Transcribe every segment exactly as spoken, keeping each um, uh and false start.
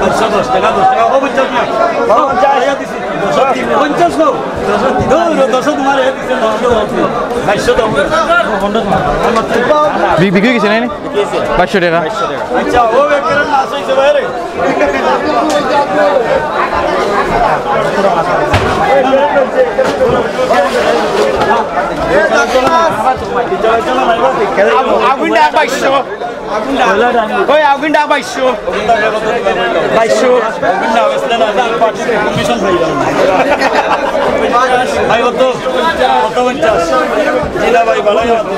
পাঁচশো দশ টাকা, দশ টাকা, ও পঞ্চাশ না। ও, পঞ্চাশ। পঞ্চাশ গো। দশ, দশ, দশ তোমার এ দিছে, দশ, দশ, বাইশশো দাম। বি-, বিক্রি গেছে না নি? বাইশশো টাকা। আচ্ছা, ও বেকার না, আসে বাইরে। আগুন ডাক বাইশশো। ওই আগুন ডাক বাইশশো। বাইশশো। ভাই, কত? কত পঞ্চাশ? জি না ভাই, ভালোই আছে।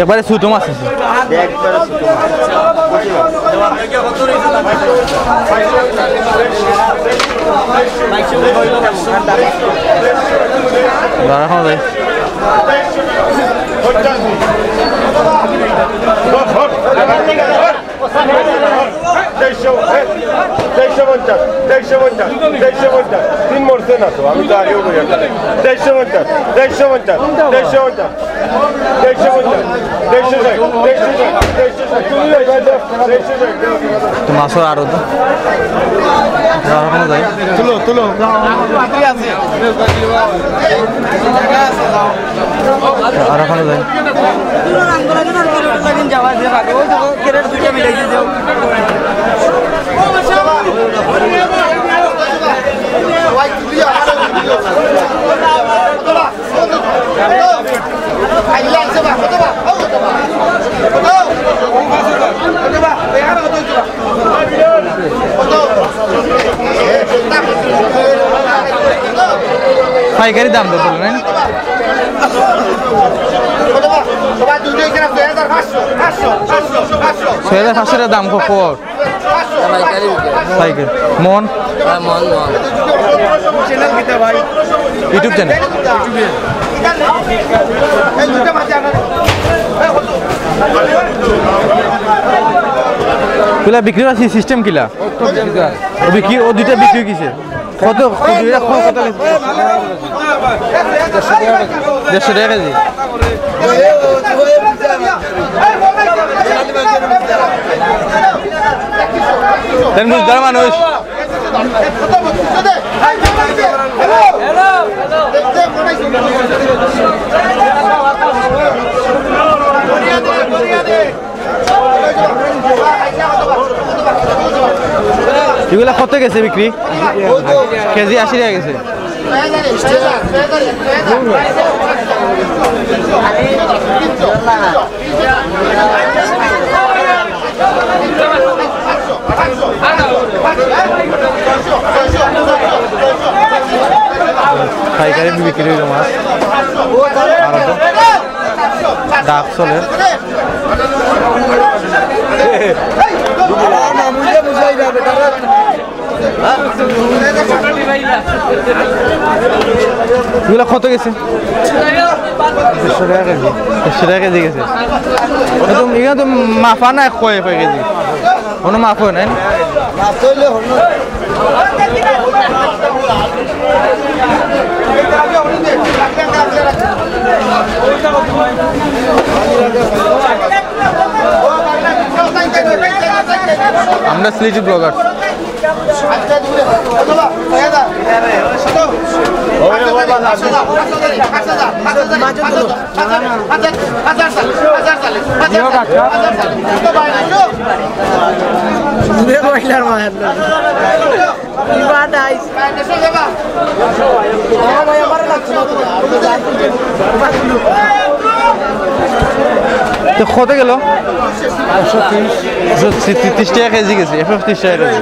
একবারে ছোট মাছ আছে। একবারে ছোট মাছ। দাঁড়া, খাওয়া যায়। দেড়শো, দেড়শো পঞ্চাশ, দেড়শো পঞ্চাশ, দেড়শো পঞ্চাশ। তিন মরছে না তো, আমি তো আগেও বলি। দেড়শো পঞ্চাশ, দেড়শো পঞ্চাশ, দেড়শো পঞ্চাশ। দেড়শো পঞ্চাশ, দেড়শো ষাট, দেড়শো ষাট, দেড়শো ষাট, তুমি ভাই, ভাই, দাও, দেড়শো ষাট, দাও, দাও, দাও। তো মাছর আড়ত। আর ওখানে যাই। তুলো, তুলো। আর ওখানে যাই। পাইকারি দাম দর বলে নাই? ছয় হাজার পাঁচশো টাকা দাম ক-, কর। পাইকারি। মন? হ্যাঁ, মন, মন। YouTube channel। কিলা বিক্রি আছে, system কিলা? ও বিক্রি, ও দুইটা বিক্রি হয়ে গেছে। কত, কত, এটা ক-, কত? দেড়শো টাকা কেজি। দেন বুঝদার মানুষ। এগুলা কত গেছে বিক্রি? কেজি আশি টাকা গেছে। পাইকারি বিক্রি হইল মাছ। আর তো ডাক চলে। এগুলা কত গেছে? দেড়শো টাকা কেজি। দেড়শো টাকা কেজি গেছে। একদম, এখানে তো মাফা না, কয় কয় কেজি? কোনো মাফ হয় না। আমরা সিলেটি ব্লগার। তো কত গেল? একশো তিরিশ। একশো তিরিশ টাকা কেজি গেছে, একশো তিরিশ টাকা কেজি।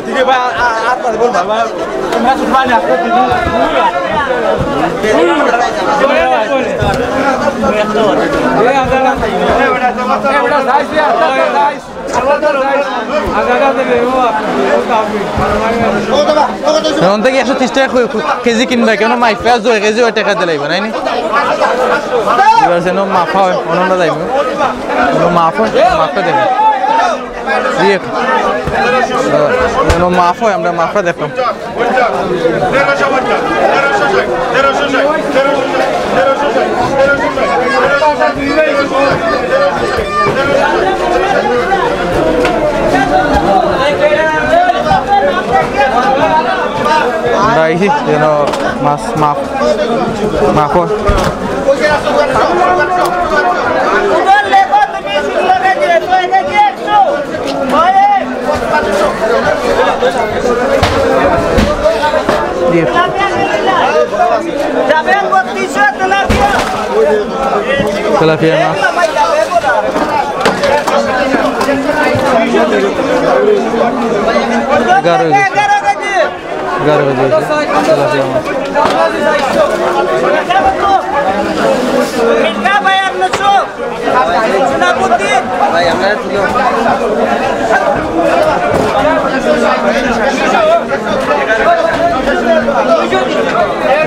এখন থেকে একশো তিরিশ টাকা কই-, কই-, কেজি কিনবা, কেন মাইফা জয় কেজি ওই টাকা দিলাইবা, নাই নি? এবার যেন মাফা হয়, অনন্যা যাইব। যেন মাফ হয়, মাফটা দেবে। জি, এক-, আহ, যেন মাফ হয়, আমরা মাফটা দেখলাম। আমরা আইছি যেন মাছ মাফ, মাফ হয়। তেলাপিয়া মাছ। এগারো কেজি। এগারো কেজি হয়েছে তেলাপিয়া মাছ।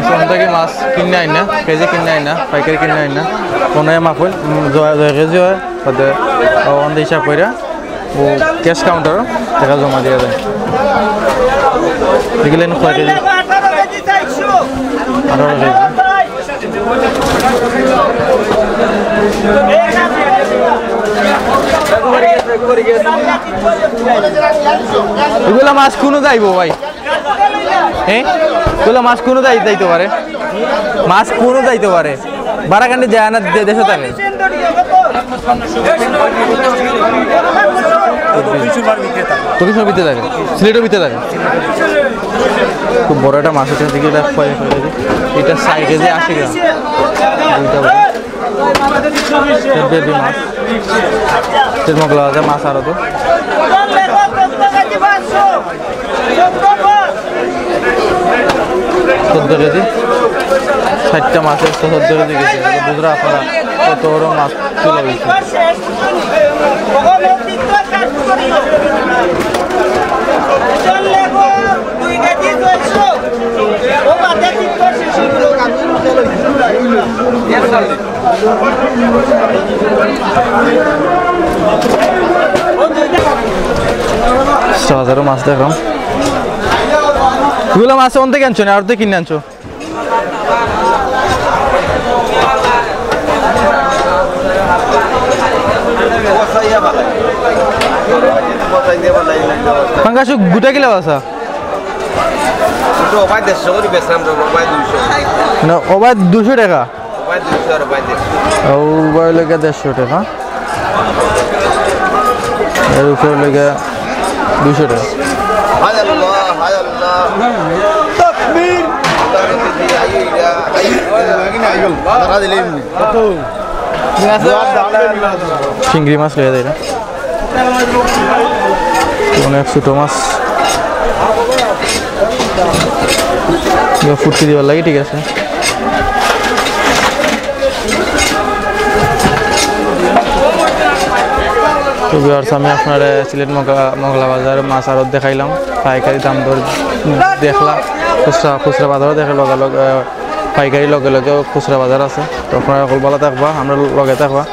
সন্ধ্যাকে মাছ কিনে আইন না, কেজি কিনে আইন না, পাইকারি কিনে আইন না, কোনো মাফ হইল, উম, জয়, জয় কেজি হয়, তাতে অন্ধ হিসাব কইরা। ও ক্যাশ কাউন্টারো টাকা জমা দিয়া যায়। দেখলেন কয় কেজি? আঠারো কেজি। এগুলা মাছ কুনো যাইবো ভাই? হ্যাঁ? এগুলা মাছ কুনো যাই-, যাইতে পারে? মাছ কুনো যাইতে পারে? বারাকান্দি যায় না, দে-, দেশে থাকে। কত কিছু ভিতরে থাকে। সিলেটের ভিতরে থাকে। খুব বড় একটা মাছ আছে, দেখি এটা কয়, কয় কেজি? এটা ষাট কেজি, আশি গ্রাম। দুইটা বড়। এটা বেবি মাছ। এটা মগলা আছে, মাছ আরো তো। চোদ্দ কেজি, ষাটটা মাছের তো চোদ্দ কেজি গেছে। বুঝরা আপনারা কত বড় মাছ তুলে হয়েছে। বাজারো মাছ দেখলাম। এগুলা মাছ অন্তে কিনছো না, আর তো কিনে আনছো? পাঙ্গাস গুটা কিলা আছে? ওটা ওবায় দেড়শো করি বেচলাম তো, ওবায় দুইশো। না, ওবায় দুইশো টাকা। ওবায় দুইশো আর ওবায় দেড়শো। ওবায় লেগে দেড়শো টাকা। এর উপরে লেগে দুইশো টাকা। হায় আল্লাহ, হায় আল্লাহ। তাকবীর। তারা দিলে এমনি। চিংড়ি মাছ লইয়া যায় না? অনেক ছোট মাছ। ইয়া ফুটকি দিবার লাগি, ঠিক আছে। তো viewers, আমি আপনারে সিলেট মগলা, মগলা বাজার মাছ আড়ত দেখাইলাম, পাইকারি দাম দর দেখলা খুচরা, খুচরা বাজারও দেখে লগে লগে, আহ, পাইকারি লগে লগে খুচরা বাজার আছে। তো আপনারা সকল ভালা থাকবা, আমরার লগে থাকবা।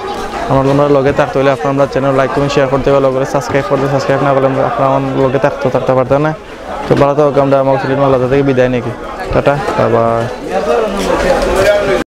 আমরার লগে থাকতে অইলে আপনারা আমরার channel like, comment, share করতে অইবা, লগে subscribe করতে, subscribe না করলে আপনারা আমরার লগে থাকতে, থাকতে পারতা না। তো ভালা থাকো, আমরা মকসুদ মাল্লাদা থাকি বিদায় নেই। Tata, bye bye।